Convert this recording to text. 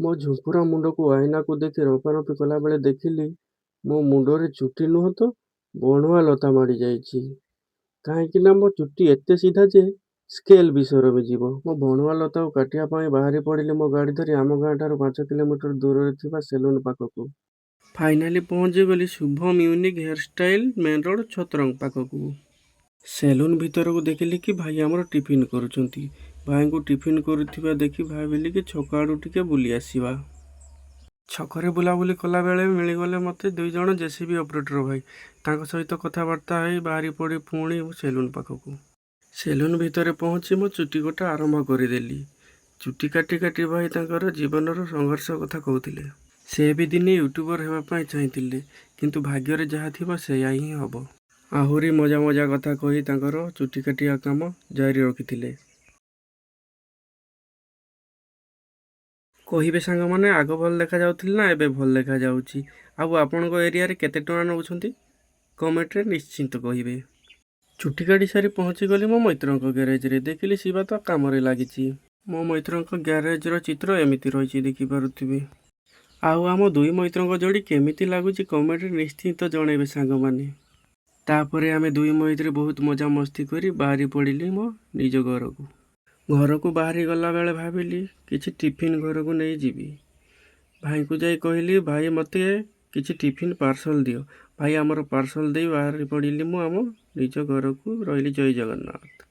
ମୋ ଝୁମ୍ପୁରା ମୁଣ୍ଡକୁ ଆଇନାକୁ ଦେଖି ରମ୍ପାରମ୍ପି କଲାବେଳେ ଦେଖିଲି ମୋ ମୁଣ୍ଡରେ ଚୁଟି ନୁହଁ ତ ବଣୁଆ ଲତା ମାଡ଼ିଯାଇଛି। କାହିଁକିନା ମୋ ଚୁଟି ଏତେ ସିଧା ଯେ ସ୍କେଲ୍ ବି ସରମିଯିବ। ମୋ ବଣୁଆ ଲତାକୁ କାଟିବା ପାଇଁ ବାହାରି ପଡ଼ିଲି ମୋ ଗାଡ଼ି ଧରି ଆମ ଗାଁଠାରୁ 5 କିଲୋମିଟର ଦୂରରେ ଥିବା ସେଲୁନ୍ ପାଖକୁ। ଫାଇନାଲି ପହଞ୍ଚିଗଲି Shubham unique hair style, main road, Chhatranga ପାଖକୁ। ସେଲୁନ୍ ଭିତରକୁ ଦେଖିଲି କି ଭାଇ ଆମର ଟିଫିନ୍ କରୁଛନ୍ତି। ଭାଇଙ୍କୁ ଟିଫିନ୍ କରୁଥିବା ଦେଖି ଭାବିଲି କି ଛକ ଆଡ଼ୁ ଟିକେ ବୁଲି ଆସିବା। ଛକରେ ବୁଲାବୁଲି କଲାବେଳେ ମିଳିଗଲେ ମୋତେ ଦୁଇ ଜଣ ଜେସିବି ଅପରେଟର ଭାଇ। ତାଙ୍କ ସହିତ କଥାବାର୍ତ୍ତା ହେଇ ବାହାରି ପଡ଼ି ପୁଣି ସେଲୁନ୍ ପାଖକୁ। ସେଲୁନ୍ ଭିତରେ ପହଞ୍ଚି ମୋ ଚୁଟି କଟା ଆରମ୍ଭ କରିଦେଲି। ଚୁଟି କାଟି କାଟି ଭାଇ ତାଙ୍କର ଜୀବନର ସଂଘର୍ଷ କଥା କହୁଥିଲେ। ସେ ବି ଦିନେ ୟୁଟ୍ୟୁବର ହେବା ପାଇଁ ଚାହିଁଥିଲେ, କିନ୍ତୁ ଭାଗ୍ୟରେ ଯାହା ଥିବ ସେଇଆ ହିଁ ହେବ। ଆହୁରି ମଜା ମଜା କଥା କହି ତାଙ୍କର ଚୁଟି କାଟିବା କାମ ଜାରି ରଖିଥିଲେ। କହିବେ ସାଙ୍ଗମାନେ, ଆଗ ଭଲ ଦେଖାଯାଉଥିଲି ନା ଏବେ ଭଲ ଦେଖାଯାଉଛି? ଆଉ ଆପଣଙ୍କ ଏରିଆରେ କେତେ ଟଙ୍କା ନେଉଛନ୍ତି, କମେଣ୍ଟରେ ନିଶ୍ଚିନ୍ତ କହିବେ। ଚୁଟି କାଟି ସାରି ପହଞ୍ଚିଗଲି ମୋ ମୈତ୍ରଙ୍କ ଗ୍ୟାରେଜରେ। ଦେଖିଲି ଶିବା ତା କାମରେ ଲାଗିଛି। ମୋ ମୈତ୍ରଙ୍କ ଗ୍ୟାରେଜର ଚିତ୍ର ଏମିତି ରହିଛି, ଦେଖିପାରୁଥିବେ। ଆଉ ଆମ ଦୁଇ ମୈତ୍ରଙ୍କ ଯୋଡ଼ି କେମିତି ଲାଗୁଛି, କମେଣ୍ଟରେ ନିଶ୍ଚିନ୍ତ ଜଣେଇବେ ସାଙ୍ଗମାନେ। ତାପରେ ଆମେ ଦୁଇ ମୈତ୍ରୀ ବହୁତ ମଜାମସ୍ତି କରି ବାହାରି ପଡ଼ିଲି ମୋ ନିଜ ଘରକୁ। ଘରକୁ ବାହାରି ଗଲାବେଳେ ଭାବିଲି କିଛି ଟିଫିନ୍ ଘରକୁ ନେଇଯିବି। ଭାଇଙ୍କୁ ଯାଇ କହିଲି, "ଭାଇ, ମୋତେ କିଛି ଟିଫିନ୍ ପାର୍ସଲ ଦିଅ।" ଭାଇ ଆମର ପାର୍ସଲ ଦେଇ ବାହାରି ପଡ଼ିଲି ମୁଁ ଆମ ନିଜ ଘରକୁ। ରହିଲି, ଜୟ ଜଗନ୍ନାଥ।